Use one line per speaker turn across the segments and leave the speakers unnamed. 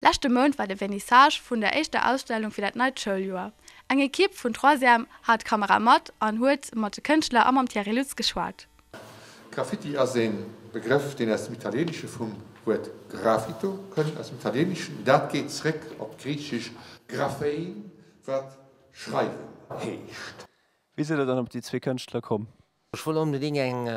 Leschte Mount war de Vernissage vun der éischter Ausstellung fir dat neit Schouljoer. Eng Ekipp vun Troisième hat d'Kamera mat an huet mat de Kënschtler a mam Thierry Lutz geschwat.
Graffiti ass e Begrëff, deen aus dem Italieenesche vum Wuert graffito kënnt, aus dem Italieeneschen, dat geet zréck op d'Griichesch graphein, wat schreiwen heescht.
Wéi sidd der dann op déi zwee Kënschtler komm?
Ech wollt onbedéngt eng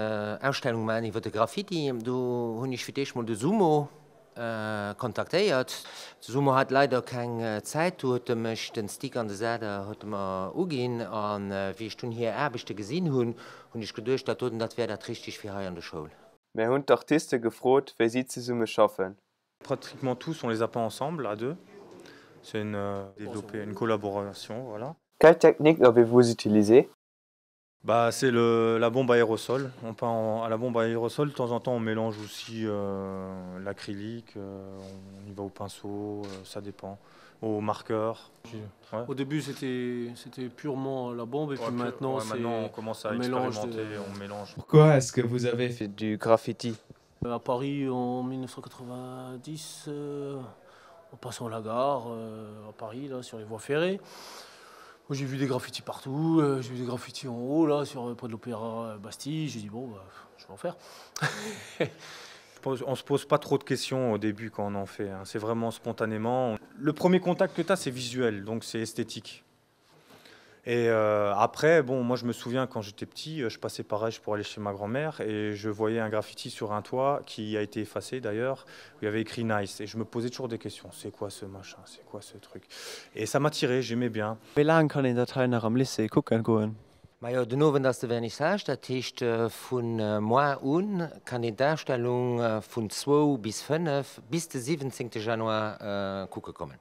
Ausstellung maachen iwwer de Graffiti. Do hunn ech fir d'éischt mol de Sumo kontaktéiert. De Sumo hat leider keng Zäit. Du huet e mech den Stick an de Seder huet e mer uginn. A wéi ech dunn hir Aarbechte gesinn hunn, hunn ech geduecht, dat doten, dat wär dat Richtegt fir hei an der Schoul.
Mir hunn d'Artiste gefrot, wéi si zesumme schaffen.
Pratiquement tous, on les a peint ensemble à deux. C'est une développé une collaboration, voilà.
Quelle technique avez-vous utilisée?
Bah, c'est le la bombe aérosol. On peint en, à la bombe aérosol, de temps en temps on mélange aussi euh, l'acrylique, euh, on y va au pinceau, euh, ça dépend, au marqueur.
Ouais. Au début c'était c'était purement la bombe et ouais, puis maintenant
ouais, maintenant on commence à
mélange
expérimenter, de... on mélange.
Pourquoi est-ce que vous avez fait du graffiti?
À Paris en 1990 euh, en passant la gare euh, à Paris là sur les voies ferrées. Moi j'ai vu des graffitis partout, euh, j'ai vu des graffitis en haut là sur euh, près de l'opéra euh, Bastille, j'ai dit bon bah, je vais en faire.
on se pose pas trop de questions au début quand on en fait, c'est vraiment spontanément. Le premier contact que tu as c'est visuel, donc c'est esthétique. Et euh, après, bon, moi je me souviens quand j'étais petit, euh, je passais pareil pour aller chez ma grand-mère et je voyais un graffiti sur un toit qui a été effacé d'ailleurs, où il y avait écrit Nice. Et je me posais toujours des questions. C'est quoi ce machin? C'est quoi ce truc? Et ça m'attirait, j'aimais bien.
Wéi laang kann een dat hei nach am Lycée kucken goen?
Majo, den Owend ass de Vernissage, dat heescht vu moar un kann een d'Ausstellung vun zwou bis fënnef bis de 17 Januar kucke kommen.